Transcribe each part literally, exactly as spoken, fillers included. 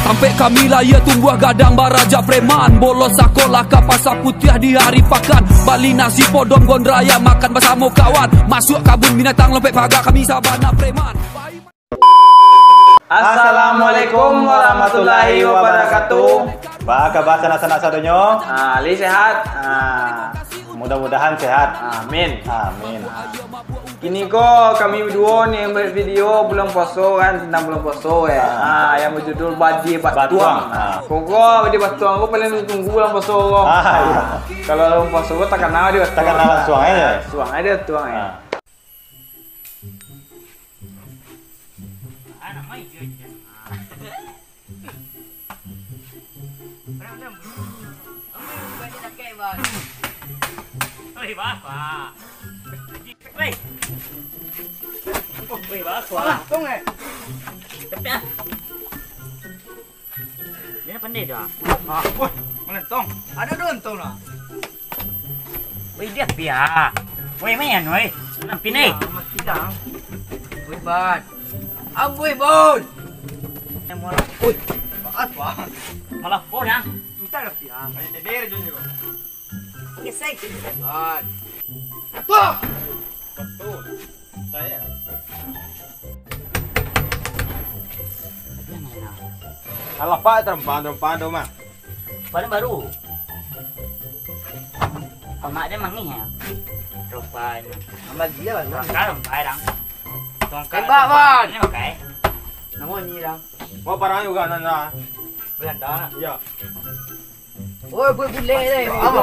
Sampai kami lahia tumbuah gadang baraja preman. Bolos sakolah ka Pasar Putiah di hari pakan. Bali nasi podom gondraya makan basamo kawan. Masuak kabun binatang lompek paga kami sabana preman. Assalamualaikum warahmatullahi wabarakatuh. Ba kaba sanak-sanak sadonyo? Ah, Ali sehat. Ah. Mudah-mudahan sehat. Amin. Amin. Kini ko kami baduo ni buek video bulan puaso kan, tentang bulan puaso eh. Ah. Ah, yang berjudul Badie Batuang. Batuang, ah. Koko Badie Batuang ko paling ditunggu bulan puaso ko. Ah, iya. Kalau bulan puaso ko takana Badie Batuang. Takana langsuang aja. Langsuang aja Batuang eh. Ah. Weh, bapak. Weh. Weh, bapak. Tong, eh. Tapi, ah. Dia pandai dah. Ah, weh, mana tong? Ada dua tong lah. Weh, dia pia. Weh, main, weh. Nampi ni. Mati dah. Weh, ban. Amboi, Bon. Yang murah. Woi, maaf, Bang. Malah kau yang. Minta lah, Piang. Ayo, teder dulu. Gesek. Ban. Tuh. Betul. Saya. Alah, Pak, terempang, terempang tu, Mak. Paling baru. Amak dia mangih ya. Rupanya. Amal dia lah. Rangka rempah dang. Tembak, Wan. Ini pakai. Namo ni dang? Mau parang juga nana. Belanda. Iya. Oh, boleh boleh deh. Apa?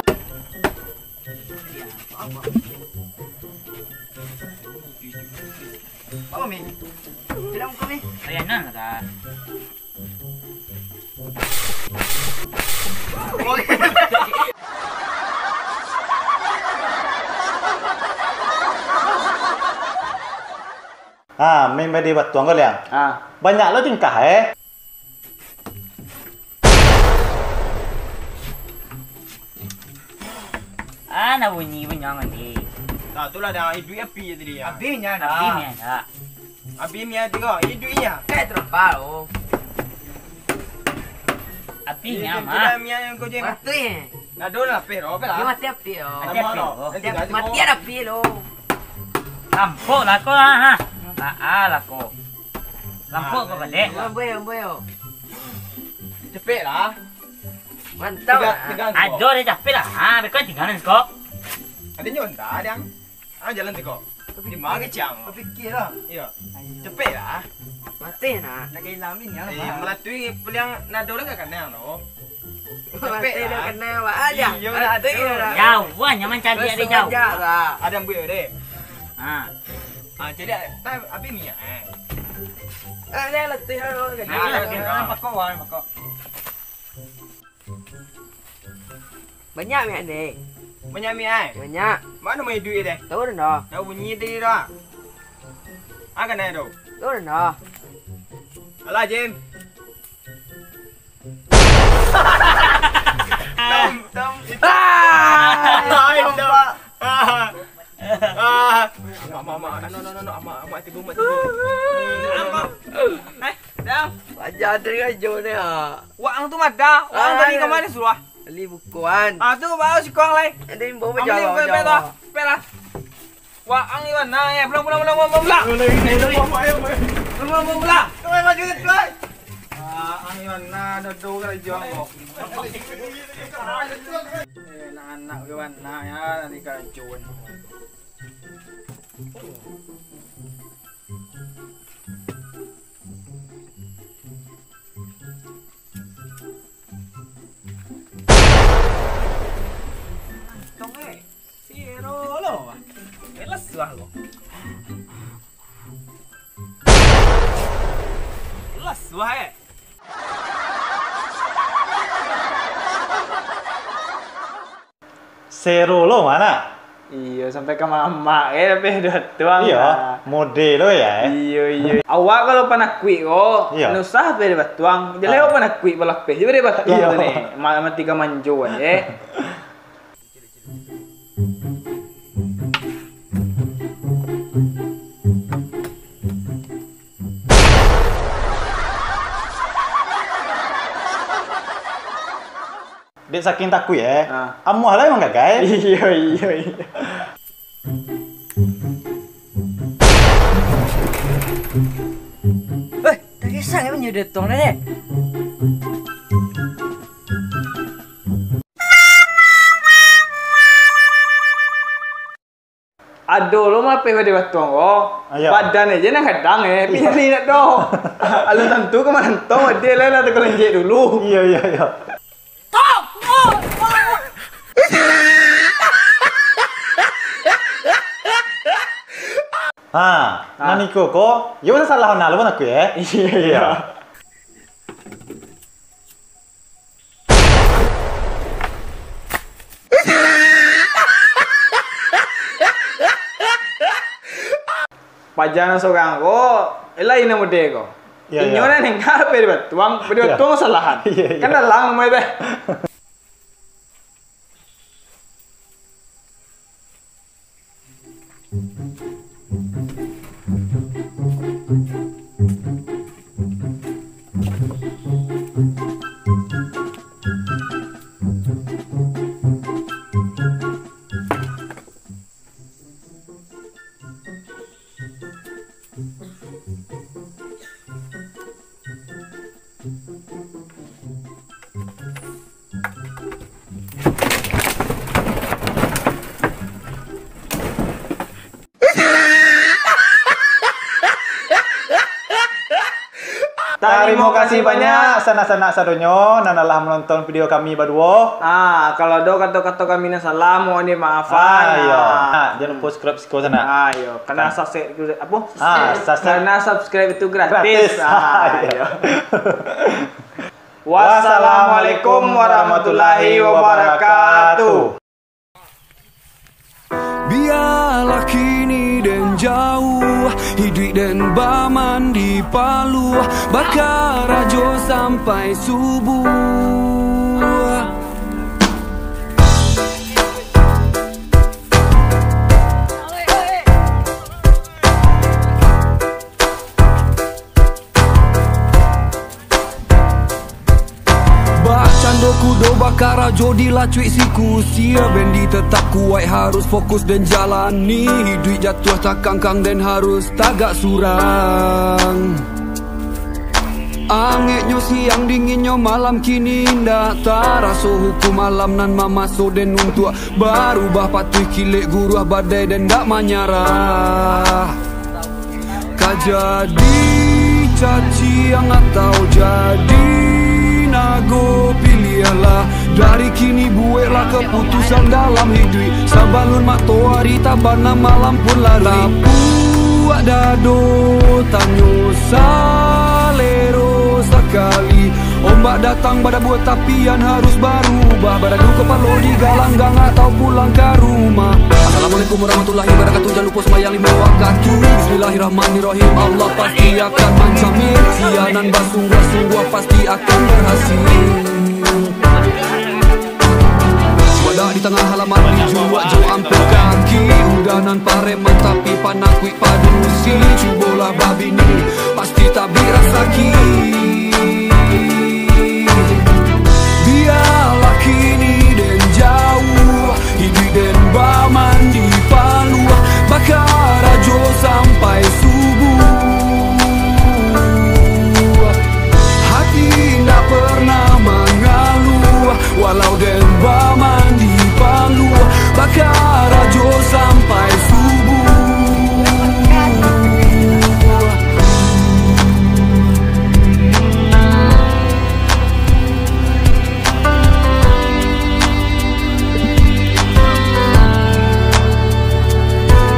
Apa, Mi? Bilang kau, Mi. Layanan lah, kan. Ah, main badi batuang kau, Liang. Ah. Banyak lo tingkah, eh. Ah, nak bunyi banyang ni. Nah, tu lah dah iduik api je tadi, ya. Abih nyo dah. Abih nyo dah. Abih nyo tu kau, iduik nyo. Eh, terempah lo. Abih nyo mah. Tidak, Mia yang kau je. Mati. Nah, dah lah, peh, oh, peh lah. Dia mati api lo. Mati api lo. Mati, mati ada api lo. Lampok lah kau lah, ha. Ah, ah, lah kau. Lampok kau balik. Amboi, amboi, oh. Cepek lah. Mantap. Tiga, tiga. Ado dia capek lah. Ha, bekau tinggal ni kau. Ada nyo entah, Dang. Ah, jalan tiko. Di ma kecang? Pikir lah. Iyo. Ayo. Cepek lah. Mati nak. Nak kehilangan ni, eh, alah. Melatui peliang nado lah kan kenal tu. Cepek lah. Mati dah kenal, Wak. Aja. Iyo lah, mati tu. Dah. Jauh, wah, nyaman cari. Terus ada jauh. Sengaja lah. Ada yang buat deh. Ha. Ha, jadi, tak, habis minyak, eh. Ah, dah letih lah, dah. Nah, dah, dah, dah. Pakok, wah, pakok. Banyak minyak ni. Banyak minyak, eh? Banyak. Mana main duit, eh? Tahu dah. Tahu bunyi tadi dah. Ah, kena tu. Tahu dah. Alah, Jim. Tom, Tom, itu. Ah! Ah, itu. Ah. Ah. Amak, amak, amak. No, no, no, no. Amak, amak, tibu, amak, tibu. Amak. Eh, dah. Wajah Adri ajo ni, ah. Waang tu mada. Waang tadi ka ma suruah? Bali bukuan. Ah, tu baru sikuang lai. Ada yang bawa. Aman jalan ni, aja. Pet lah. Pet lah. Waang ni mana, eh? Pulang, pulang, pulang, pulang, pulang. Pulang, pulang, pulang, pulang. Pulang, pulang, pulang. Waang ni mana, ada dua orang jual kok. Eh, anak-anak ke mana ya, ni kacauan. Tong, eh. Siro lo, wah. Lelah suah lo. Lelah suah, eh. Sero lo mah. Iyo, sampai ka mamak, eh, tapi dah tuang. Iyo, lah. Mode lo ya, eh. Iyo, iyo. Awak kalau panakuik ko, iyo, nusah pe dibatuang. Jaleh, ah, awak panakuik balapeh, cubo dibatuang, iyo, tu ni. Ma-, mati ka manjo, eh. Dek saking takuik, eh. Ah. Amuah lah emang gagai. Iyo, iyo, iyo. Eh, tak kisah kan menjadi tuang dah, dek? Ado lo malapeh badeh batuang ko. Iyo. Badan aja nan gadang, eh. Iyo. Pian ni nak doh. Alun tantu ka marantau, ade lah, lah takalanjek dulu. Iyo, iyo, iyo. Ha, ha. Nan iko ko, yo salah nah lo nak eh. Iyo, iyo. Iyo. Paja nan sorang ko, lain nan mude ko. Iyo, inyo iyo. Nan nengah pe di batuang, pe di batuang salahan. Iyo, iyo. Kan dalang namonyo teh. Tarimo kasih banyak, sanak-sanak sadonyo nan alah manonton video kami baduo. Ah, kalau ado kato-kato kami nan salah, mohon dimaafkan. Ah, iyo. Ah. Nah, jan lupo subscribe siko sanak. Ah, iyo. Karena subscribe itu apo? Ah, subscribe. Karena subscribe itu gratis. Gratis. Ah, iyo. Wassalamualaikum warahmatullahi wabarakatuh. Bialah kini den jauah, iduik den baman di paluah, bakarajo sampai subuah. Bacando kudo bakarajo di lacuik siku sia, bendi tetap kuaik harus fokus den jalani. Iduik jatuah takangkang den harus tagak surang. Angeknyo siang dinginnyo malam kini indak taraso hukum alam nan mamaso den untuak barubah patuih kilek guruah badai den dak manyarah. Ka jadi caciang atau jadi nago, piliahlah. Dari kini bueklah keputusan dalam hiduik, sabalun matoari tabana malam pun larui. Tapuak dado, tanyo salero sakali. Ombak datang badabua tapian harus barubah, badadu kapalo di galanggang atau pulang ka rumah. Assalamualaikum warahmatullahi wabarakatuh. Jan lupo sumbayang limo wakatu. Bismillahirrahmanirrahim. Allah pasti akan manjamin. Sia nan basungguah-sungguah pasti akan berhasil. Wadah di tangah halaman dijuak jo ampek kaki. Udah nan pareman tapi panakuik padusi. Cubolah babini, pasti tabik rasaki. Bialah kini den jauah, iduik den baman di paluah, bakarajo sampai subuah. Hati indak pernah mangaluah, walau den baman di paluah, bakarajo sampai subuah.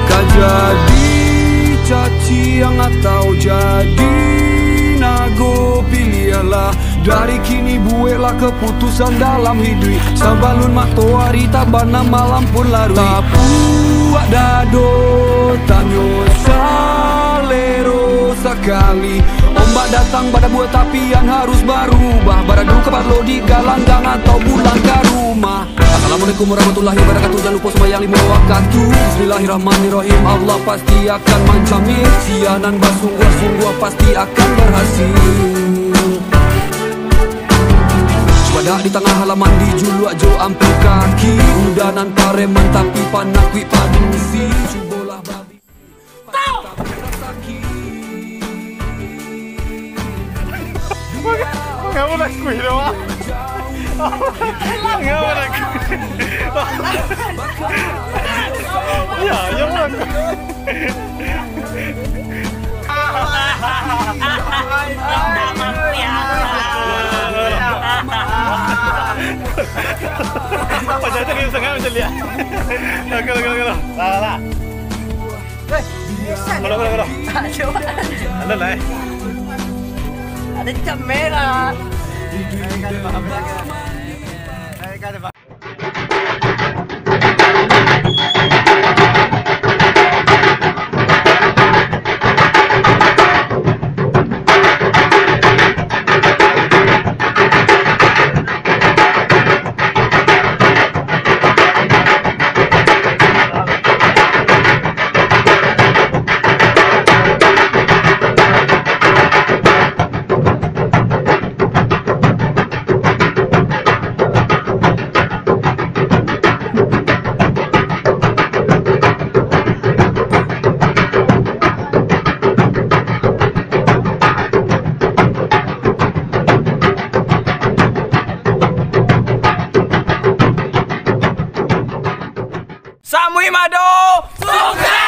Ka jadi caciang atau jadi nago, piliahlah. Dari kini bueklah keputusan dalam hiduik, sabalun matoari tabana malam pun larui. Tapuak dado, tanyo salero sakali. Ombak datang badabua tapian harus barubah, badadu kapalo di galanggang atau pulang ka rumah. Assalamualaikum warahmatullahi wabarakatuh. Jan lupo sumbayang limo wakatu. Bismillahirrahmanirrahim. Allah pasti akan manjamin. Sia nan basungguah-sungguah pasti akan berhasil. Padak di tangah halaman dijuluak jo ampek kaki. Udah nan pareman tapi panakuik padusi. Cubolah babi. Manga-, mangapa nak kuih tu, Wak? Mangapa nak kuih? Ya, ya, Wak. Macam tu, dia sangat macam lihat. Okey, okey, okey. Lah, lah, lah. Kalau, kalau, kalau. Ada lah, eh. Ada cap merah. Samui Mado! Sukses!